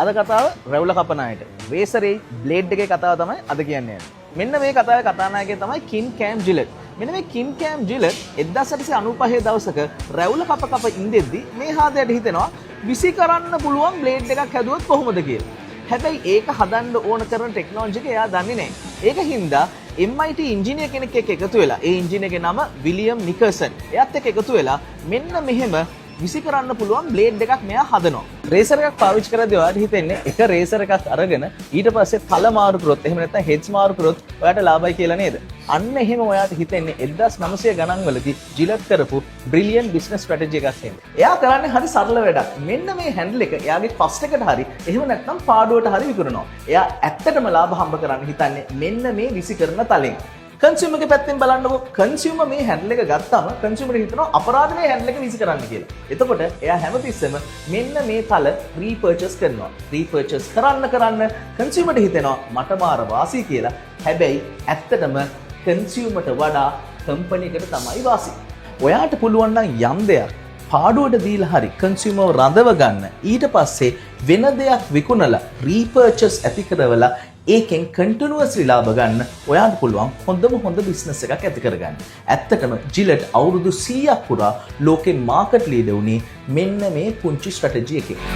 අද කතාව රැවුල කපන අයට. රේසරේ බ්ලේඩ් එකේ කතාව තමයි අද කියන්න යන්නේ. මෙන්න මේ කතාවේ කතානායකයා තමයි කින් කෑම් ජිලට්. මෙන්න මේ කින් කෑම් ජිලට් 1895 දවසක රැවුල කප කප ඉඳෙද්දි මේ හාදයට හිතෙනවා විසි කරන්න පුළුවන් බ්ලේඩ් එකක් හැදුවොත් කොහොමද කියලා. හැබැයි ඒක හදන්න ඕන කරන ටෙක්නොලොජි එක එයා දන්නේ නැහැ. ඒක හින්දා MIT engineer කෙනෙක් එක්ක එකතු වෙලා, ඒ ඉංජිනේර්ගේ නම විලියම් නිකර්සන්. එයාත් එක්ක එකතු වෙලා මෙන්න මෙහෙම විසි කරන්න පුළුවන් බ්ලේඩ් එකක් මෙයා හදනවා. රේසර් එකක් පාවිච්චි කරද්දී ඔයාලට හිතෙන්නේ එක රේසර් එකක් අරගෙන ඊට පස්සේ තල මාරු කරොත්, එහෙම නැත්නම් හෙඩ්ස් මාරු කරොත් ඔයාට ලාභයි කියලා නේද? අන්න එහෙම ඔයාට හිතෙන්නේ 1900 ගණන් වලදී ජිලට් කරපු බ්‍රිලියන්ට් බිස්නස් ස්ට්‍රැටජි එකක් හින්දා. එයා කරන්නේ හරි සරල වැඩක්. මෙන්න මේ හැන්ඩල් එක එයාගේ කොස්ට් එකට හරි එහෙම නැත්නම් පාඩුවට හරි විකුණනවා. එයා ඇත්තටම ලාභ හම්බ කරන්න හිතන්නේ මෙන්න මේ විසි කරන තලෙන්. කන්සියුමර්ගේ පැත්තෙන් බලන්නකෝ, කන්සියුමර් මේ හැන්ඩල් එක ගත්තම කන්සියුමර් හිතනවා අපරාධ මේ හැන්ඩල් එක විසි කරන්න කියලා. එතකොට එයා හැමතිස්සෙම මෙන්න මේ තල රීපර්චේස් කරනවා. රීපර්චේස් කරන්න කරන්න කන්සියුමර්ට හිතෙනවා මට මාර වාසි කියලා. හැබැයි ඇත්තටම කන්සියුමර්ට වඩා කම්පැනි එකට තමයි වාසි. ඔයාට පුළුවන් නම් යම් දෙයක් පාඩුවට දීලා හරි කන්සියුමර්ව රඳව ගන්න. ඊට පස්සේ වෙන දෙයක් විකුණලා රීපර්චේස් ඇති කරවලා ඒකෙන් කන්ටිනියුවස්ලි ලාභ ගන්න ඔයාට පුළුවන් හොඳම හොඳ බිස්නස් එකක් ඇති කරගන්න. ඇත්තටම ජිලට් අවුරුදු 100ක් පුරා ලෝකේ මාකට් ලීඩර් වුණේ මෙන්න මේ පුංචි ස්ට්‍රැටජි එකෙන්.